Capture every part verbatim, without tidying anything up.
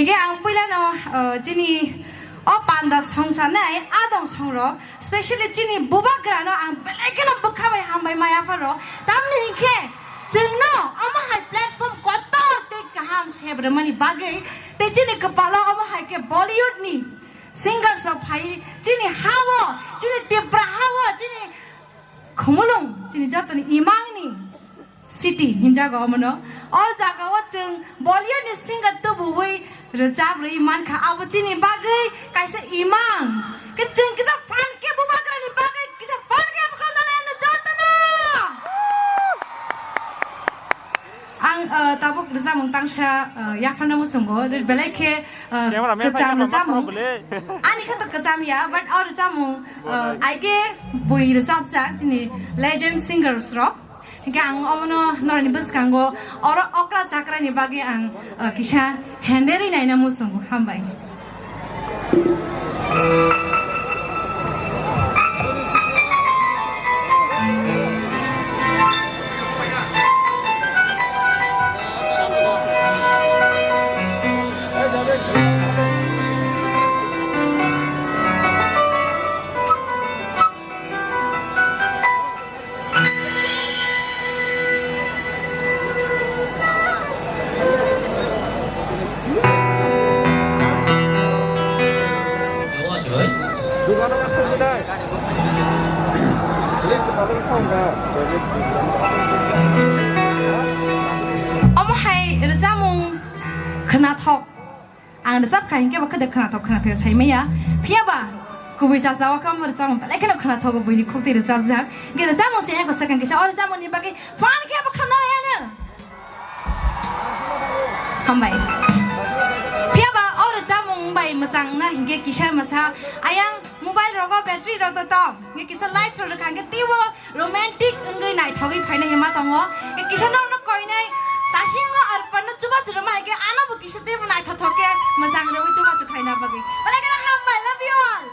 Hingke ang puilano, uh, chini o panda songsanai adong songrok, specially chini bubagrano ang belai kheno bwkha bai hambai ma yapharo. Tamni hinkhe chwngno omo hai platform kotor tei kaham sebremani bagwi tei chini kwpalo omo hai khe Bollywood ni singers rok phai chini ha-o, chini Tipra ha-o, chini Khumulwng, chini jotoni imangni city hinjago omono. O jagao chwng Bollywood ni singer tubuwi rwchap rwi mankha, abo chini bagwi kaisa imang. Khe chwng kisa phan khe bubagrani bagwi kisa phan khe bwkhwrang dalai ano jotono. Ang, uh, tabuk rwchapmung tangsa, uh, yapharna muchungo, belai khe, uh, Camera man kwcham phai rwchapmung. Ani khe to kwcham ya, but o rwchapmung, uh, aige bui rwchapjak chini legend singers rok. Hinkhe ang omono norokni bwskango oro okra chakrani bagwi ang, uh, kisa henderwi naina muchungo. Hambai. Omo hai rwchapmung khwnathok. Ang rwchapkha hinkhe bo khe de khwnathok khwnathok sai maya. Phiya ba kubui chachao khe omo rwchapmung belai kheno khwnathok buini khuk twi rwchapjak. Hinkhe rwchapmung chengya ko swkang kisa o rwchapmungni bagwi phan khe bo khwna nai ano. Hambai. Phiya ba o rwchapmung bai mwchang na hinkhe kisa masa ayang mobile rogo battery rok to tong. Hinkhe kisa light rok rwkha hinkhe teibo romantic wngwi naithogwi phaina hima tongo. E kisa nokno koinai tasingo arpanno chubachu rwma hai khe ano bo kisa teibo naithothokkhe mwchang rwui chubachu khaina bagwi. Belai kheno hambai, love you all.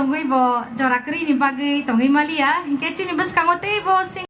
Tugwi bo jora kwrwini bagwi tongwi maliya, hinkhe chini bwskango teibo sing